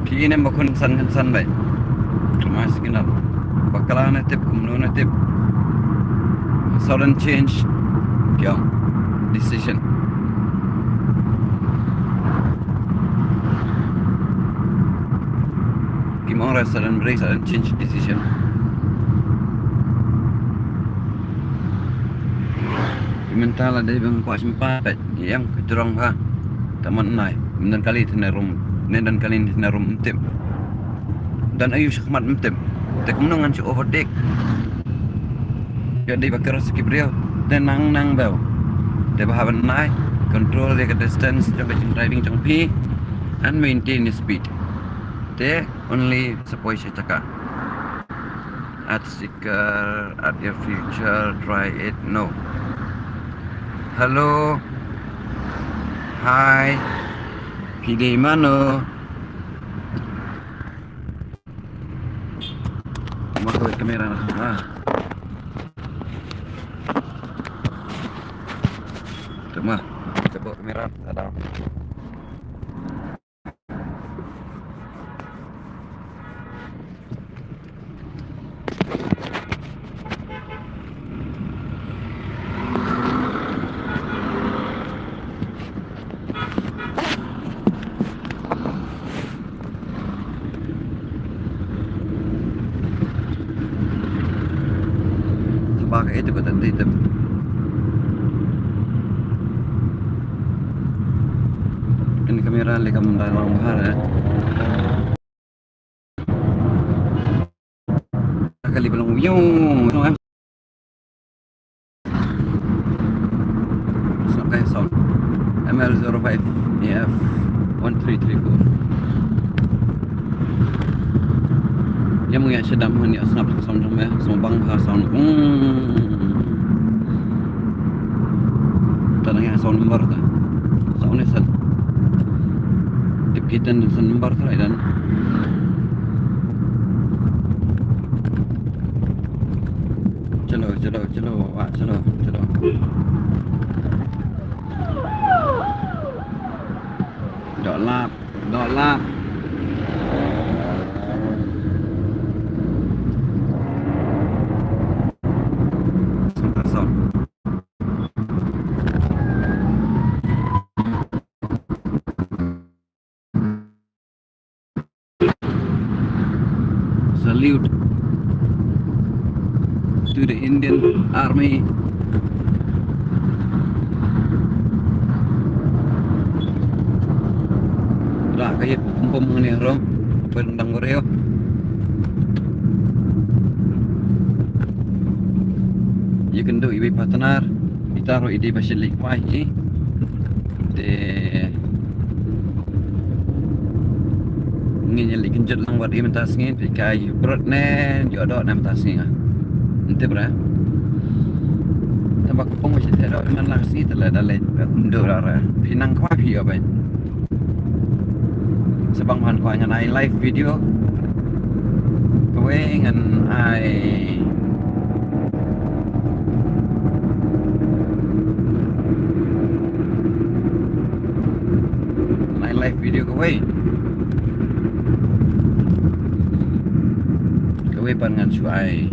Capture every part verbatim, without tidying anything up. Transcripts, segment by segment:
Ki inem ba khun san khun san bai. Khlem ai signal. Bakla na tip kumno na tip. Sudden change. Kiang. Decision. Ki mong ra sudden break, sudden change decision. Ki mynta la dei ba nga kwah shim pat, ïa ka jrong ha. Tang man nai, ym don kali tang ne rum, ne don kali tang ne rum ym tip. Don aïu shakhmat ym tip. Te kumno ngan shu overtake. Ïa dei ba cross ki briew. Te nang nang bew. Te ba haba nai, control ïa ka distance jong ka jingdriving jong phi. And maintain your speed. Te only sa poi sha jaka. At sticker, at your future, try it, no. Hello. Hi. Phi dei mano? Ma ka kamera na. Ah. Tama. Coba kamera. Ada. Sapa ka eh, tip, tip, tip. Kan kamera leh kam da long bhar, eh. Kali ba long yung, yung, eh. It's not gonna sound. M L zero five A F one three three four. Ïa mung ïa shadam han ïa snap sound jong me, sound bang ha sound. Hmm. Ta nang ïa sound number ta. Sound ni san. Tip kiten sound number ta dan. Chalo, chalo, chalo, ah, chalo, chalo. Doh lap, doh lap. Song, song. Salute to the Indian Army. Lah ka ïa pum pum ngi ro, pun dang goreo. Ïa kynduh iwei partner, ita ruh i dei ba shet leit kwai i. Te ngin ïa leit kynjut lang wat i mynta sngi, te ka ïa brot ne ïoh doh ne mynta sngi nga. Ym tip re. Tang ba ka pung ba shet doh man lang sngi te leh da leit, um doh ra re. Phi nang kwai phi ïoh ban. Sa bang ban kwai ngan ai live video. Kawei ngan ai, ngan ai live video kawei. Kawei pat ngan shu ai.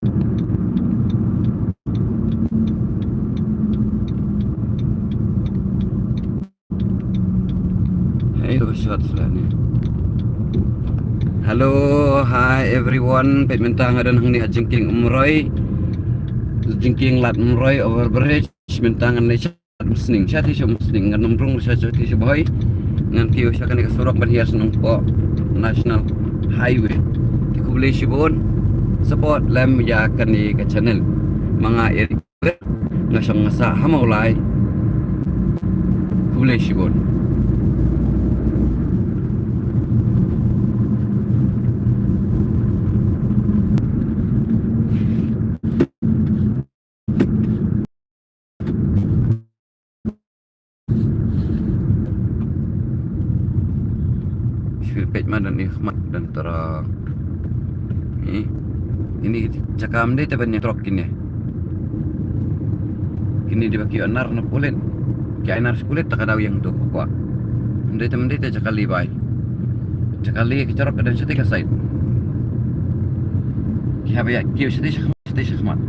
Hey, short sila ni. Hello, hi everyone. Peit mynta nga don hangne ha jingkieng Umroi. Jingkieng Lad Umroi overbridge. Mynta ngan leit sha Umsning, sha Umsning, ngan ym rung sha sha Bhoi. Ngan kiew sha kane ka surok ban hiar shnong poh National Highway. Te khublei shibun. Support lem ïa kane ka channel. Ma nga Eric, nga shong nga sah ha Mawlai. Khublei shibun. Shu peit ma don i khmat don tara. Ni. Ini jaka ym dei te ban ïa trok kine. Kine dei ba ki ïoh nar na pulit. Ki ai nar sha pulit ta ka daw ïeng tu ko kwah. Ym dei te, ym dei te jaka li bai. Jaka li ki trok ka don shatei ka side. Ki hap ïa kiew shatei sha khmat. Shatei sha khmat.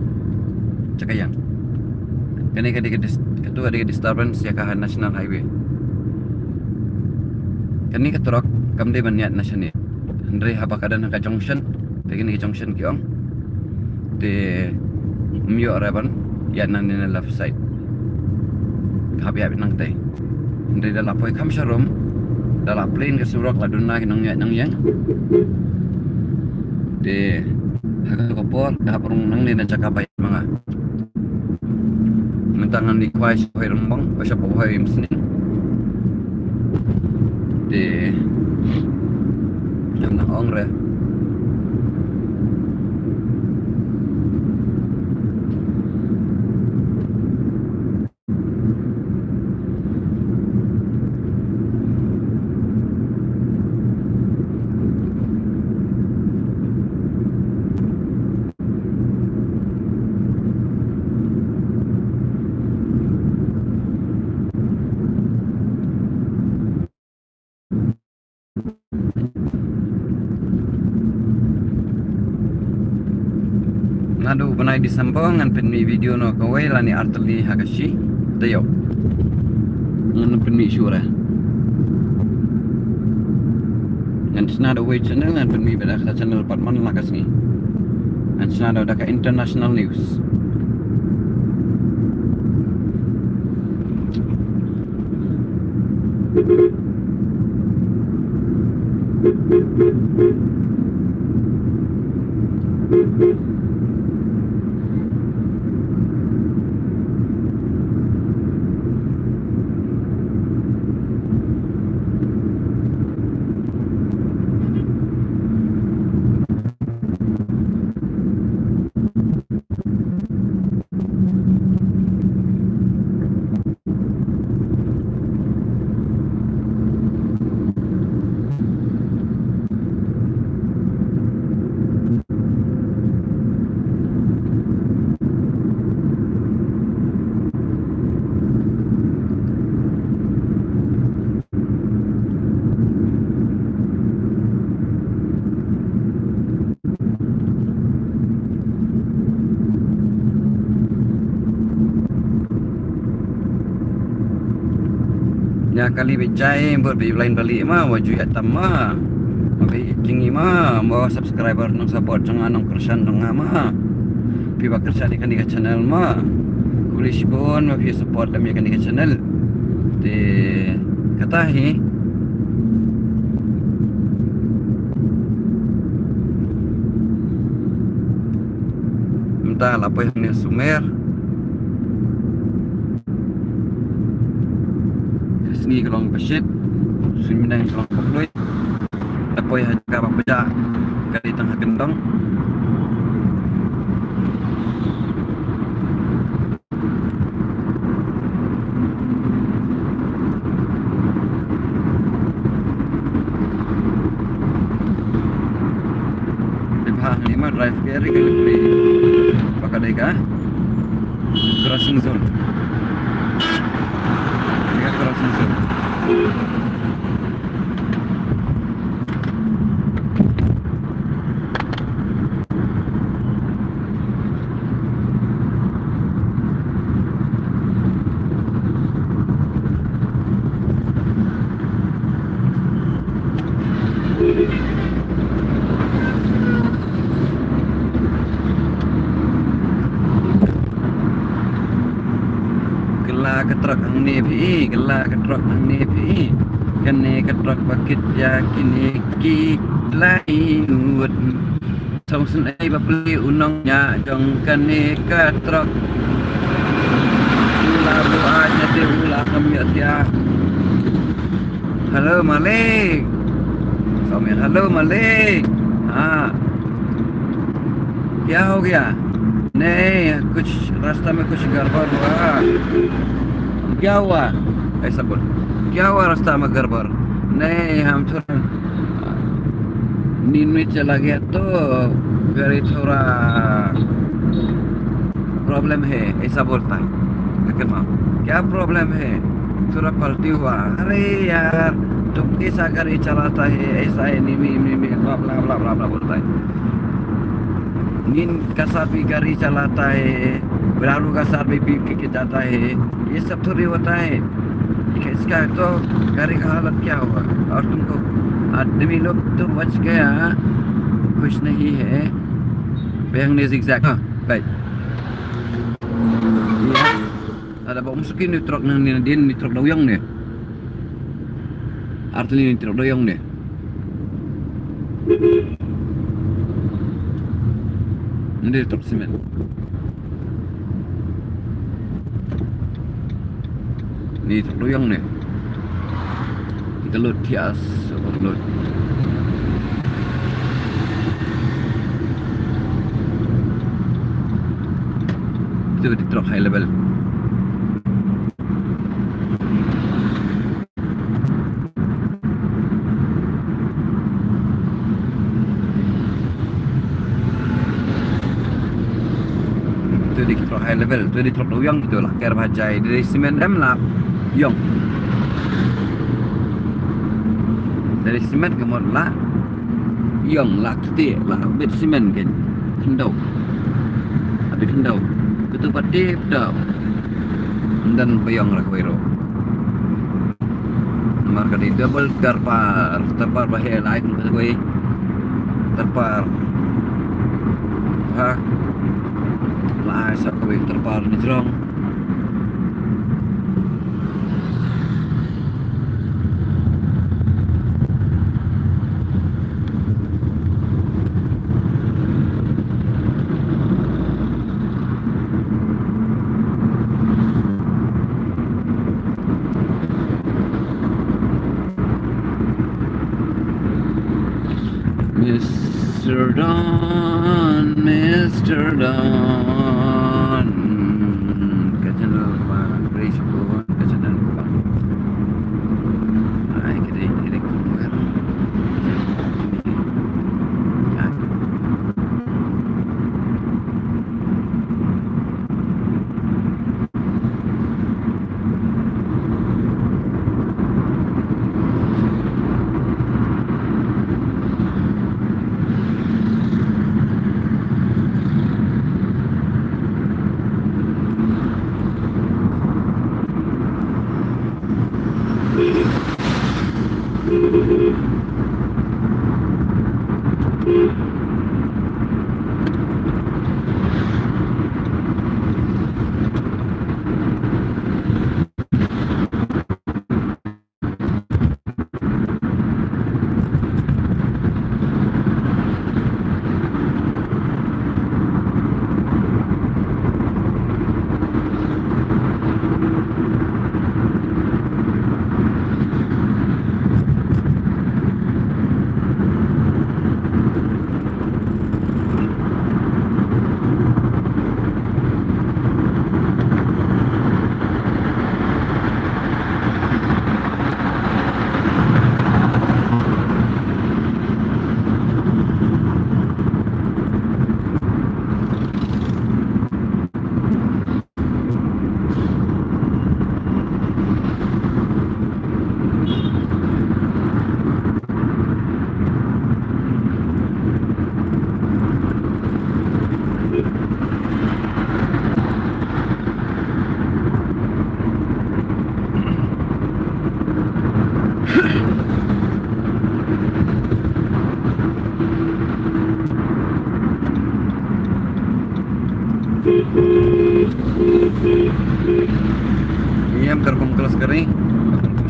Jaka ïeng. Kane ka dei ka dis-, katu ka dei ka disturbance ïa ka ha National Highway. Kane ka trok kam dei ban ïaid na shane. Hynrei haba ka don ha ka junction, te kane ka junction ki ong. Te ym ïoh re ban ïaid na ne na left side. Ka hap ïaid nangtei. Hynrei da la poi kham sharum, da la plain ka surok, la duna ki nongïaid nongïeng. Te ha ka por ka hap rung nangne na jaka ba ïaid ma nga. Mynta ngan leit khwai sha Bhoi Rymbong, ba sha Bhoi Umsning. Te ngam nang ong re. Naduh u bnai December ngan pynmih video noh kawei lane artylli ha ka shi taïew. Ngan pynmih shuh re. Ngan shna da uwei channel, ngan pynmih bad da ka channel pat man la ka sngi. Ngan shna da, da ka international news. Ïa kali ba jai bad ba ïa u lain bali ma, wa ju ïa tam ma. Ba ïa jingim ma, ba subscriber nong support jong nga nong kyrshan jong nga ma. Phi ba kyrshan ïa kane ka channel ma. Khublei shibun ba phi support lem ïa kane ka channel. Te kata hi. Mynta la poi hangne Sumer. Ka sngi ka long ba shit. Suiñ mynne ka long ba khlaiñ. La poi ha jaka ba pajah. Ka dei tang ha kyndong. Te bha hangne ma drive ka ri ka ri. Ba ka dei ka crossing zone. Dei ka crossing zone. Ka la ka trok hangne phi. Kane ka trok ba kit ïa kine ki lai ngut. Song sien ei ba plie u nongñiah jong kane ka trok. U la buaid na te u la kam ïa tia. Hello Malik. Song ïa hello Malik. Ha. क्या हो गया? नहीं, कुछ रास्ता में कुछ गड़बड़ हुआ। क्या हुआ? ऐसा बोल। क्या हुआ रास्ता में गड़बड़? नहीं, हम थोड़ा नींद में चला गया तो गाड़ी थोड़ा प्रॉब्लम है, ऐसा बोलता है। लेकिन माँ, क्या प्रॉब्लम है? थोड़ा पलटी हुआ। अरे यार, तुम कैसा गाड़ी चलाता है? ऐसा है, नीमी नीमी ब्ला ब्ला ब्ला ब्ला ब्ला बोलता है। नींद का साथ भी गाड़ी चलाता है, दारू का साथ भी पी के जाता है, ये सब थोड़ी होता है। इसका तो गाड़ी का हालत क्या हुआ? और तुमको आदमी लोग तो बच गया, कुछ नहीं है। Bayang ni zigzag. Ha, baik. Ada bak musukin ni truk nang ni, nadien ni truk daw ïong ni. Artylli ni truk daw ïong ni. Ni truk simen. Ni truk daw ïong ni. Kita load kias, load. Itu di truk high level. Tu di truk high level, tu di truk daw ïong tu lah. Ker bajai dari simen em lah ïong. Dari simen ke mut lah ïong lah kiti lah bit simen ke. Khyndew. Habis khyndew. Kutu pati pda. Dan bayong lah kawiro. Mar ka dei double terpar, terpar ba heh lai kum kata kawei. Terpar. Ha. Lai sa kawei terpar ni jrong. Mister Don, Mister Don. Ka channel ba, ka channel ba. Ai, ka dei, ka dei, ka dei.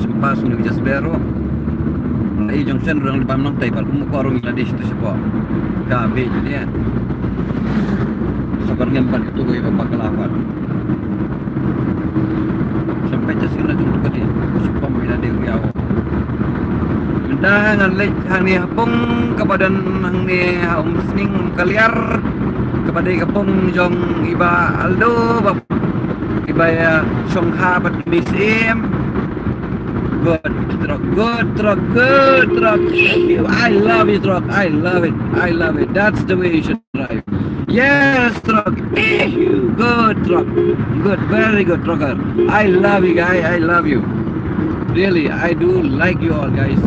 Shu pass ngi just bear ruh. Ai junction ruh dang bam nangtai pat, kum ko ruh ngi la dei shatu shapoh. Ka bit ne. Sabar ngam pat tu ko iba bakla pat. Sampai just kena jong tu ka dei. Shu pom ngi la dei riaw. Mynta ngan leit hangne ha pung kaba don hangne ha Umsning Umkaliar. Kaba dei ka pung jong i Bah Aldo, ba i Bah Shongkha bad Miss Im. Good truck, good truck, good truck. I love you, truck. I love it. I love it. That's the way you should drive. Yes, truck. Good truck. Good, very good, trucker. I love you, guy. I love you. Really, I do like you all, guys.